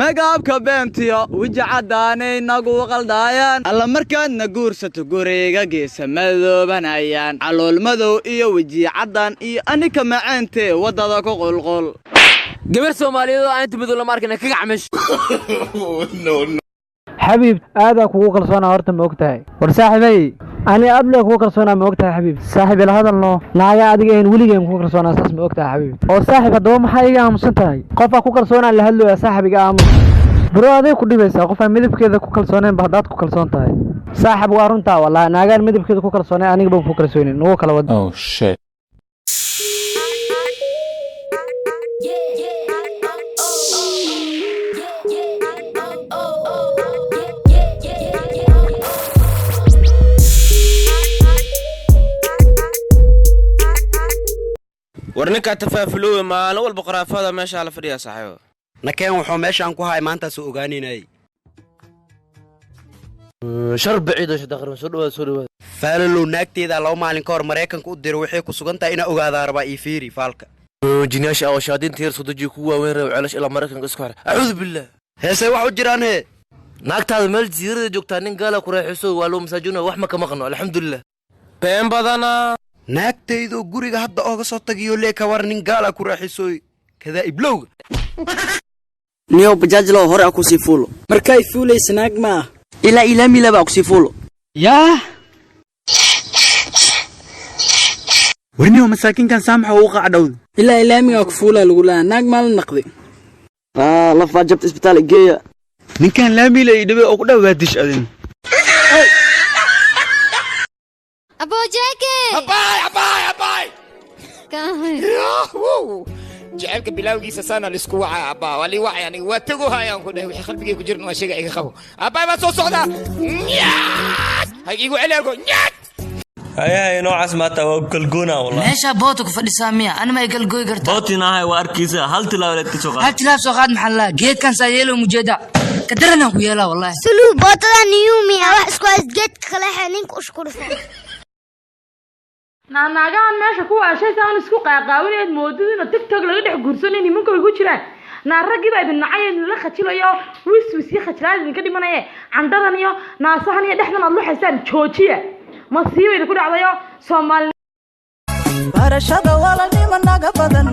Magaabka beentiyo weji caddaanay nagu qaldaayaan. Alla markaadna guursato, guriga geesa madoobanayaan, calool madow iyo weji caddaan iyo anika macaantee waddada ku qulqul. Gabar Soomaaliyeed oo aan inta madow lama arkina kaga camish. Xabiib, aadaa kugu kalsoonaa horta, ma og tahay? War saaxiibay, ani aad lee kugu kalsoonaa, ma og tahay? Xabiib, saaxiib, ila hadalno. Naaga adiga ahayn weligeen kugu kalsoonaa, saas ma og tahay, xabiib? Oo saaxiib, haddaba maxaa iga aamusan tahay? Qofaa ku kalsoonaa la hadlooya. Saaxiib, iga aamus. Bro, aday ku dhibaysaa qofaan midabkeeda ku kalsooneen ba haddaad ku kalsoon tahay. Saaxib, waa runtaa wallahi. Naagaan midabkeeda ku kalsooneen aniga ba ku kalsoonin nugu kala wad. Oh shit. War ninkaa tafaafuloowe, maalin walba qaraafada meeshaa la fadhiyaa, saaxiibo. Nakeen, wuxuu meeshaan ku haay maantaasuu ogaanaynayay. Shar baciid oo shadaqrin. Soo dhawaad, soo dhawaad. Faalalow, naagteeda 2 maalin ka hor Maraykanka u diro, waxay ku sugan tahay inaa ogaadaa rabaa. Ii fiiri faalka. Jinyaasha oo shaadiinta yar soo dejiyo ku waaweyn reeb celash ilaa Maraykanka isku xira. Acuudu billah. Heesee wax u jiraan hee? Naagtaada meel jasiirada joogtaa, nin gaala ku raaxayso, waa loo masaajina. Wax ma ka maqno, alxamdulilah. Been badana. Naagtaydoo guriga hadda ooga soo tagiyo lee ka war, nin gaala ku raaxaysooy kadaa iblowga. Niyow, bajaajlow, hore a kusii fuulo. Markay fuulaysa naag ma ah. Ilaa ilaamila baa kusii fuulo. Yaa. Warniyow, masaakiinkan saamaxa ugu qacdhowd. Ilaa ilaamigaa ku fuulaa lagu lahaa, naag maa la naqday. Lafaa jabta, isbitaal igeeya. Ninkan laamiila ii dhibay oo ku dhow waa dish adin. Abo Jeke. Abaay, abaay, abaay. Jecelka bilawgiisa saana laisku wacaa, abbaa. Waa lii wacay aniga, waa tego hayaan ku dhahay. Wixii qalbigay ku jiran waa sheega, iga qabo, abbaa. Baa soo socdaa, ha iigu celi alko. Hayahay, noocaas maata waa kalgoona wallah. Meeshaa boota ku fadhisaa miya? Anima ay galgoy kartaa? Bootin ahay, waa arkaysa, hal tilaabo leed ka soo qaad. Hal tilaab soo qaad, maxaa laa geedkan saa yeelo mujeeda ka daranaan ku yeelaa wallahi. Suluu bootada niyuumi wax isku hays geedka kale ninka ushku dhufo. Naanaagahan meesha ku waashay saan isku qaaqaawinayd moodid ina TikTok laga dhex guursanay nimanka way ku jiraan. Naa raggii baa idin nacay, idinla khajilayo, wis wis iyo khajilaad idinka dhimanaye. Candhadan iyo naasahan iyo dhexdan aad luxaysaan joojiya, masiiba idinku dhacdayo Soomaali. Barashada walaalnimo naga badan.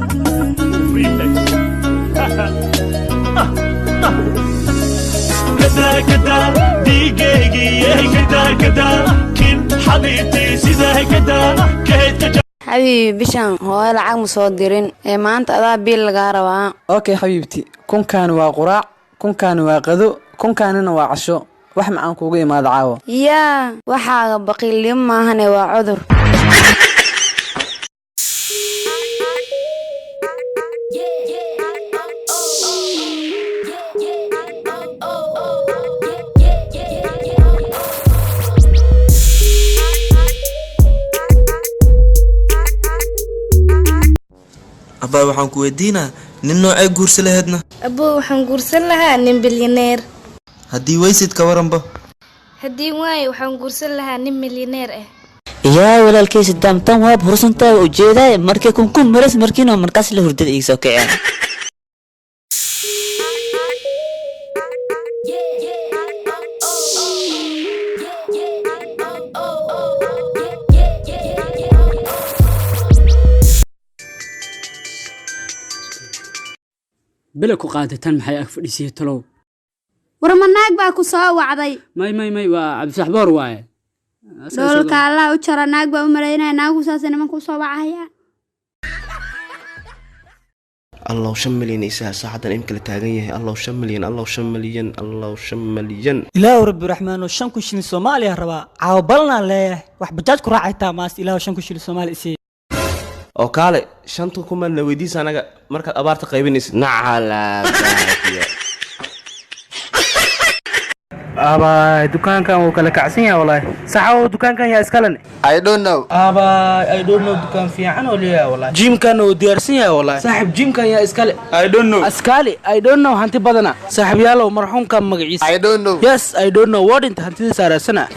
Xabiibi, bishan hooyo lacag ma soo dirin ee maanta adaa biil lagaa rabaa. Okay xabiibti, kunkaani waa quraac, kunkaani waa qado, kunkaanina waa casho. Wax macaan kuuga imaada caawa. Yaa, waxaaga baqiilnimo maahane, waa cudur. Abbaa, waxaan ku weydiinaa, nin noocee guursa laheedna? Abuu, waxaan guursan lahaa nin bilyaneer. Haddii weysid ka waranba? Haddii waayo, waxaan guursan lahaa nin milyaneer ah. Yaa walaalkay Sadaam, tan waad hursantahay, ujeedaa markay kunkun maras markiino markaas la hurdada iga soo kaceen. Bele ku qaatay, tan maxay ag fadhiisiye talow? War ma naag baa ku soo wacday? May, may, may, waa Cabdisaxboor waaye. Dhoolka Allah u jara, naag baa u malaynaya. Naagu saasay nimanka u soo wacaya. Allow 5 milyan isaa saacadan imka la taagan yahay. Allow 5 milyan, allow 5 milyan, allow 5 milyan. Ilaahu rabbi raxmaano, 5,000 shilin Soomaaliya rabaa caawa, balnaan leeyahay. Wax bajaaj ku raacaytaa maas. Ilaahu 5,000 shilin Soomaaliya isii. Oo kaale, shanta kumaan na weydiisa anaga markaad abaarta qaybinaysid nacalaa. Abaay, dukaankan wuu kala kacsan yahay wallaahi. Saxaw, dukaankan yaa iskalen? I don't know. Abaay, I don't know, dukaan fiican oo leeyahay wallaahi. Jimkan oo diyaarsan yahay wallaahi. Saaxib, jimkan yaa iskale? I don't know. Askaali, I don't know, hanti badana. Saaxib yaalow, marxuumka magaciisa? I don't know. Yes, I don't know, waa dhinta, hantida saaraasana.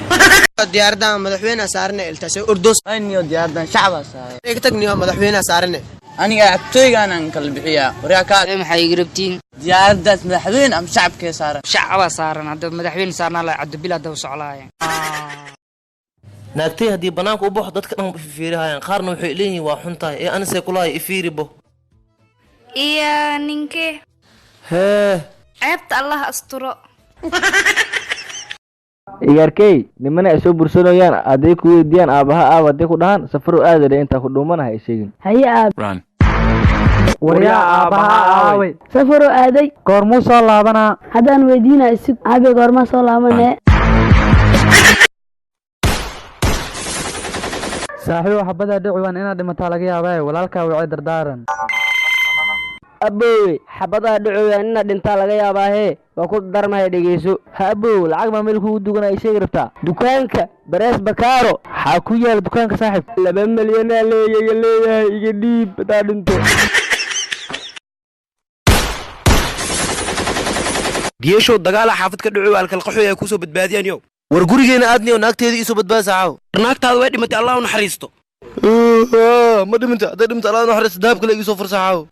Diyaaradan madaxweynaha saarane iltaasay ordos. Niyo, diyaaradan shacbaa saaray. Iga tag niyo, madaxweynaha saarane. Aniga cabtooygaan aan kala bixiyaa. Waryaa kaa Maxay iga rabtiin? Diyaaraddaas madaxweyne ama shacabkee saaran? Shacabaa saaran. Hadda madaxweyne saarnaa la Cabdibila daba soclaaya. Naagtay haddii bannaanka u baxo, dadka dhan ifiirihayaan. Qaarna waxay leeyihiin waa xun tahay, ee anisee kulahay ifiiribo. Iyo ninkee? Hee. Ceebta Allah asturo. Igaarkey, nimana ay soo bursanayaan hadday ku weydiiyaan aabaha aab, hadday ku dhahaan safaru aadale, intaa ku dhuumana ha sheegin. Haye aab. Waryaa, aabaha aaway? Safaroo aaday. Goormuu soo laabanaa? Haddaan weydiinaa, isig aabe, goormaa soo laabanee? Saaxiibow, xabadaa dhici waan inaad dhimataa laga yaabaaye, walaalkaa wacay dardaaran. Aboowe, xabadaa dhacooyaan inaad dhintaa laga yaabaahe, waa ku darmaya, dhegeyso. Ha abow, lacag baa meel kugu dugan ay sheegi rabtaa. Dukaanka Barees Bakaaro. Xaa ku yaala dukaanka, saaxiib? 2 milyanaa leeyaga leeyahay, iga dhiib hadaa dhinto. Geeshow, dagaala xaafad ka dhaco, alkalqaxoy ay kusoo badbaadiyaan yow. War gurigeena aadniyo, naagteeda iisoo badbaadisa caaw. Naagtaada way dhimatay, Allah u naxariisto. Ma dhiminta? Hadday dhimta, Allah naxariisto. Dahabka la iisoo fursa caaw.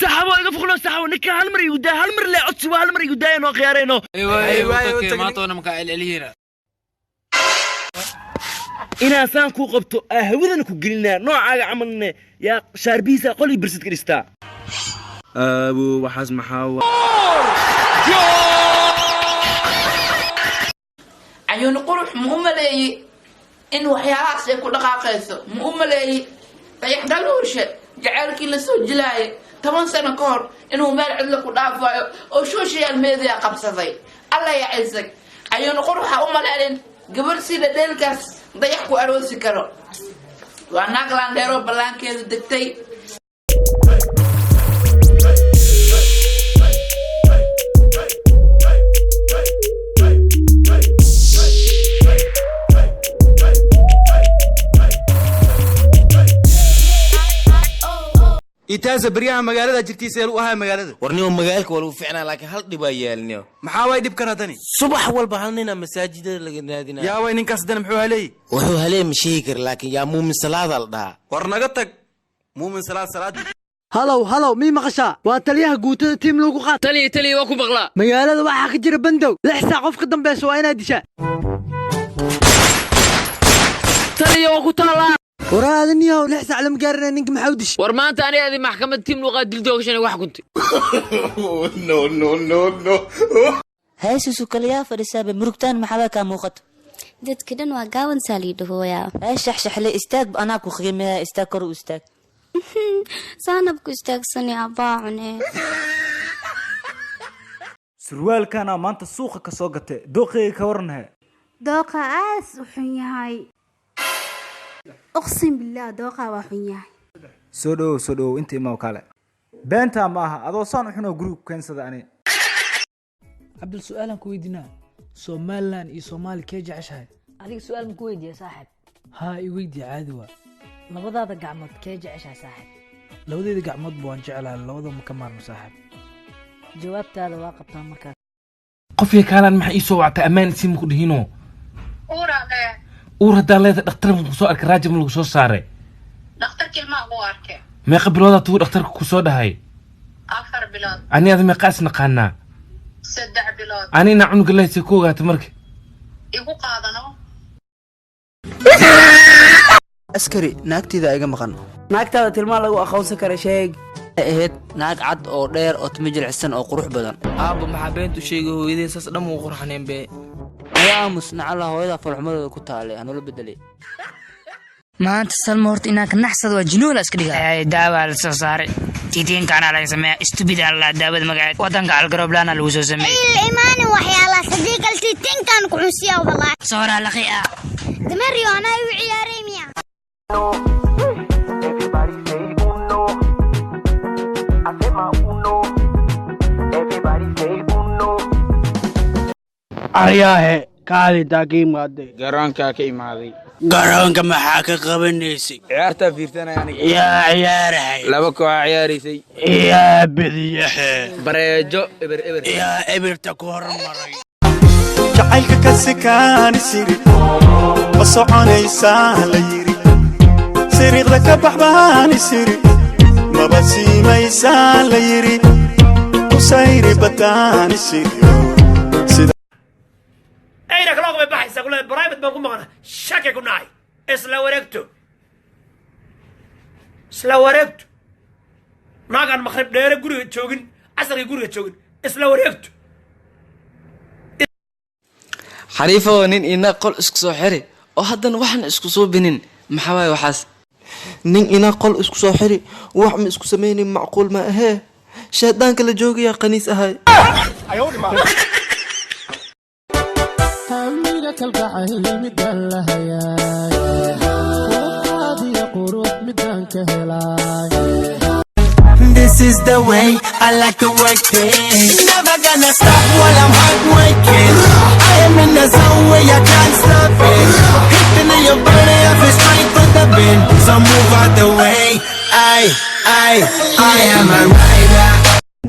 Saxabo, iga fuqlo saxabo, ninka hal mar igu daa, hal mar lee codsi waa, hal mar igu daaya, noo khiyaarayno. Inaan saan kuu qabto aa hawadana ku gelinaa, noocaaga camalne yaa shaarbihiisa qolii birsid ka dhistaa. Abu, waxaas maxaa? Cayuuni qurux, ma u maleeyey in waxyaalahaas ay ku dhaqaaqayso? Ma u maleeyey Dayaxdal Hurshe jaceylkii la soo jilaayay 10 sano ka hor inuu meel cidlo ku dhaafayo oo social media qabsaday? Alla ya cisag, Cayuuni qurux ha u maleynin gabar sida dheelkaas Dayax ku aroosi karo. Waa naag laandheeroo ballaankeedu degtay. Itaasa beryaha magaalada jirtiisa eel u ahaa magaalada. Warniyo, magaalka waa lagu ficnaa, laakiin hal dhib aa yeelniyo. Maxaa waay dhibkan haddani? Subax walba hal nina masaajidada laga naadinaya. Yaa way ninkaas haddana? Muxuu haleeyey? Wuxuu haleey ma sheegi kara, laakiin yaa Muumin Salaada la dhahaa. War naga tag, Muumin Salaad salaad. Halow, halow, mii maqashaa? Waa taliyaha guutada tiim lagu qaat. Taliya, taliya, waa ku maqlaa. Magaalada waxaa ka jira bandow 6 saac, qof ka dambaysa waa inaad dishaa. Taliya, waa ku taallaa. Waraadaniyahow, 6 saac lama gaarina, ninka maxaa u dishay? War maanta aniga adi maxkamad tiim luqaa dil doogashan wax kuntay. No, no, no, no. Heesisu kaliyaa fadhisaaba, murugtaan maxaabaa kaa muuqato? Dadka dhan waa gaawan saa lii dhahooyaa. Hee, shaxshaxle, istaag, anaa ku qiimeeya, istaag, kor u istaag. Saanabku istaagsanay, abbaa cune. Surwaalkanaa maanta suuqa ka soo gatay, dooqeyga ka waran he? Dooqa aas u xun yahay, uqsim billaah, dooqa waa xun yahay. Soo dhowow, soo dhowow, inta imaw kale. Beentaa ma aha, adoo saan u xunoo guriga ku keensada ani. Cabdul, su-aalaan ku weydiinaa, Somalilan iyo Soomaali kee jeceshahay? Adiga su-aal ma ku weydiiya, saaxib? Haa, i weydii, caadi waa. Labadaada gacmood kee jeceshahay, saaxib? Labadeeda gacmoodba waan jeclahay, labada ma ka maarmo, saaxib. Jawaabtaada waa qabtaa markaas. Qofkii kaalaan maxaa ii soo wactay? Ammaan isii maku dhihino. Uur haddaa leedahay, dhakhtar ma kusoo arkay? Raajib ma lagu soo saaray? Dhakhtarka ilmaha wuu arkay. Meeqa biloodaa tuu dhakhtarka kusoo dhahay? 4 bilood. Ani ada meeqa is naqaanaa? 3 bilood. Anina cunuga lehaysa ku ogaata marka. Igu qaadano. Askari, naagtayda iga maqan. Naagtaada tilmaan lagu aqoonsan kara sheeg. Ahayd naag cad oo dheer oo timo jilicsan oo qurux badan. Aabba, maxaa beentu sheegay? Hooyadee saas dhan wuu qurxaneen be. Naga aamus, nacala hooyada farxumadooda ku taalay hanoola bedelay. Maanta Salma horta inaan ka naxsado waa jinuula iska dhiga. Daawaa la soo saaray, titiinkaana laga sameeya, stupid alla, daawada magaceed wadanka algarooblaana lagu soo sameeyey. Imaanin waxyaalahaas, haddii kale titinkan ku cunsiya walaahi. Sooraa laqi ah. Dameeryo anaa igu ciyaaray miya? Everybody say uno. I say my uno. Everybody say uno. Aryaahe, kaalintaa ka imaaday? Garoonkaa ka imaaday. Garoonka maxaa ka qabanaysay? Ciyaartaa fiirsanaya aniga. Yaa ciyaarahay? Laba kooxa ciyaaraysay. Yaa badiyaxe? Bareejo 0-0. Yaa ebirta ku hormaray? Jacaylka ka sikaani siri ma soconaysaa la yiri. Siriiqda ka bax baan isiri, maba siimaysaan la yiri, kusayri bataan isiriyo sida. 8 o'clock bay baxaysaa kule, private baan ku maqnaa, shaki ku nacay. Isla wareegto, isla wareegto. Naagaan maqrib dheere guriga joogin, casarkii guriga joogin, isla wareegto. Xariifoo, nin ina qol isku soo xiri oo haddana waxna isku soo binin, maxaa waaye waxaas? Nin inaa qol isku soo xiri, wax ma isku samaynin, macquul ma ahee. Shayddaanka la joogayaa qaniis ahay. Hamiga kalgacayl midaan la hayaay, quruxaadiyo qurux midaan ka helaay. This is the way I like to work it. Never gonna stop while I'm hard working. I am in the zone where you can't stop it. Hitting in your body, I feel straight for the bin. So move out the way. I am a rider.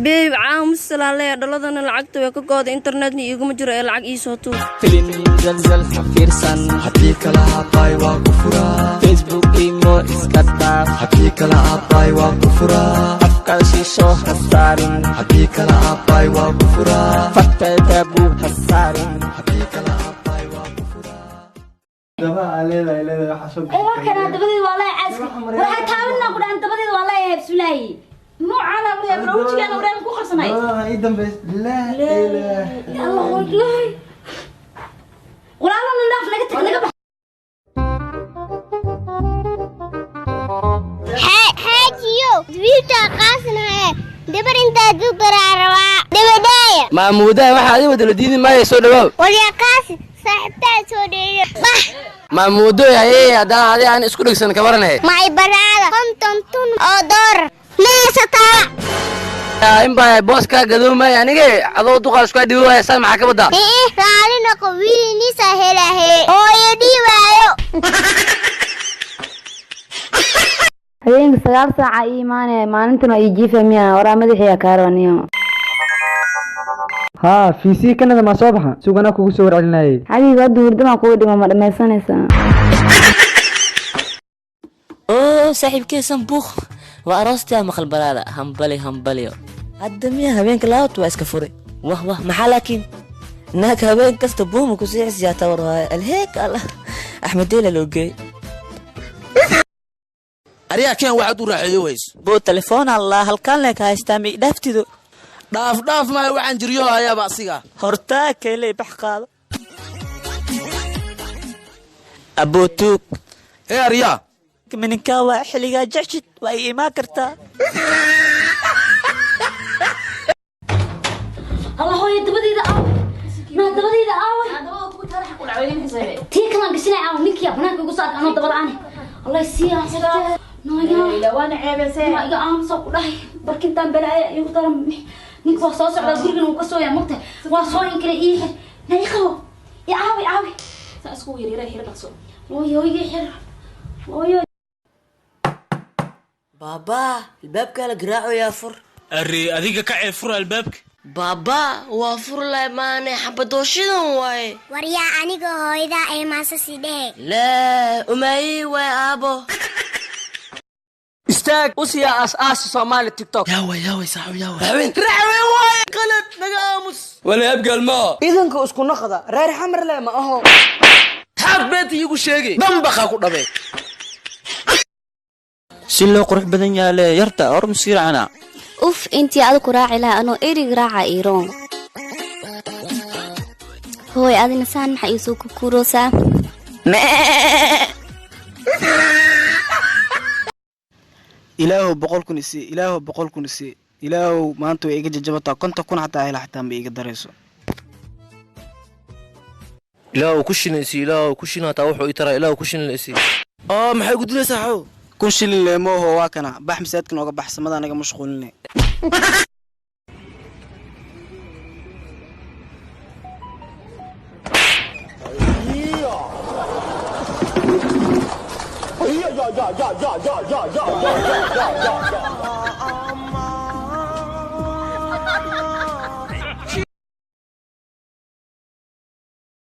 Babe, caamusalaalaya, dhaladana lacagta way ka gooda, internetna iiguma jiro ee lacag ii soo tuur. Filim zalzal ha fiirsan, haddii kala aabbaay waa ku furaa. Facebook imo iska dhaaf, haddii kala aabbaay waa ku furaa. Afka shisho ha saarin, haddii kala aabbaay waa ku furaa. Farta taabuu ha saarin, haddii kala aabbaay waa ku Waa kana dabadeed, waa laa caaska waxay taabanaa ku dhahan, dabadeed waa laa bismillaahi noocaana wariyaa wajigaan waryaa ku qarsanay. Allah wallahi, walaalana dhaaf, naga tag, naga bax. Xaajiyo wiilka qaasnaye dabar intaa dubaraa rabaa dabadhaaya. Maamuudaha, waxaa adi wada la diidi maayo, soo dhawaaw. Waryaa qaasi, saaxiibtaa soo dheeyo, bax. Maamuudoy, haye, haddaan adi aan isku dhegsan ka waranahe. Macay baraada 50,000 oo doolar meesataa. In baa booskaa gadoomaya, anige adoo duqaa isku dhibi waaya, saan maxaa ka wadaa? Ee, raali noqo, wiiliniisa helahe hooyo dhiibaayo. Habeenka 9 saaca ii imaanaya, maalintan waa ii jiifa miya? Waraa madaxiya kaaroniyo. Haa, fiisii Kanada maa soo baxa suganaa kugu soo warcelinayay. Xabiibi, hadda hurdamaa kugu dhimo, ma dhammaysanaysaa? Oo saaxiibkey Sanbuuq waa aroostaa, maqal baraada, hambali hambaliyo. Hadda miya habeenka laabad waa iska furay? Wah wah, maxaa laakiin naag habeen kasta buuma ku sii xisiyaataa? War waaye alheek allah, Axmed Deela loo geey. Ariyaa keen, waxaad u raaxeeyo wayso. Boo, telefoon allah halkaan lee ka haystaa, ma idhaaftido? Dhaaf dhaaf maayo, waxaan jiryo hayaaba asiga. Hortaa keeley, bax qaado abootuug. Hee ariyaa. Mininkaa waa xilligaa jecshid, waa ii imaan kartaa. Allah hooyo, dabadeyda aawe, naa dabadeyda aawe, tii kalaan gashanay aawe, ninkiyaa banaanka igu soo arka anoo daba la-aan. Allah siiya naya, iga aamusa ku dhahay, barkintaan balaaya igu daran. Ninka waa soo socdaa, gurigan wuu ka sooyaa, mugta waa soo inkiray. Ii xir na, ii qabo, i caawi, caawi. Hooyo, hooyo, xir hooyo. Baabaa, albaabkaa la garaacoyaa, fur. Arre, adiga ka cee, fur albaabka. Baabaa, waa fur lay maane, xabadooshidan waaye. Waryaa, aniga hooyadaa ee maasasi dhehe. Laa umaayi waay aabo. Istaag u siyaa aas-aasi Soomaali TikTok. Yaaway yaaway saaxib, yaaway. Raxweyn raxweyn waaye, qalad, naga aamus. Wala abgaal ma. Idanka isku noqda, reer Xamarle ma aho. Xaad beenta iigu sheegay, dambaqaa ku dhabay. Si loo qurux badan yaale yarta hor masiircana. Uf, intii adigu raaci lahaa anoo erig raaca iroon. Hooy, adina saan maxaa iisoo kukuroosaa? Ilaahow 100,000 isii, ilaahow 100,000 isii, ilaahow maanta way iga jajabataa, 50,000 xataa hela, xataa ma iga darayso. Ilaahu ku shilinaysi, ilaahu ku shin, hataa wuxuu i taraa, ilaahu ku shilinaysi. Oo maxay ku dilaysaa xaw? 1000 shilin leemooho, waa kana, bax masaajidka nooga bax, samada anaga mashquuline.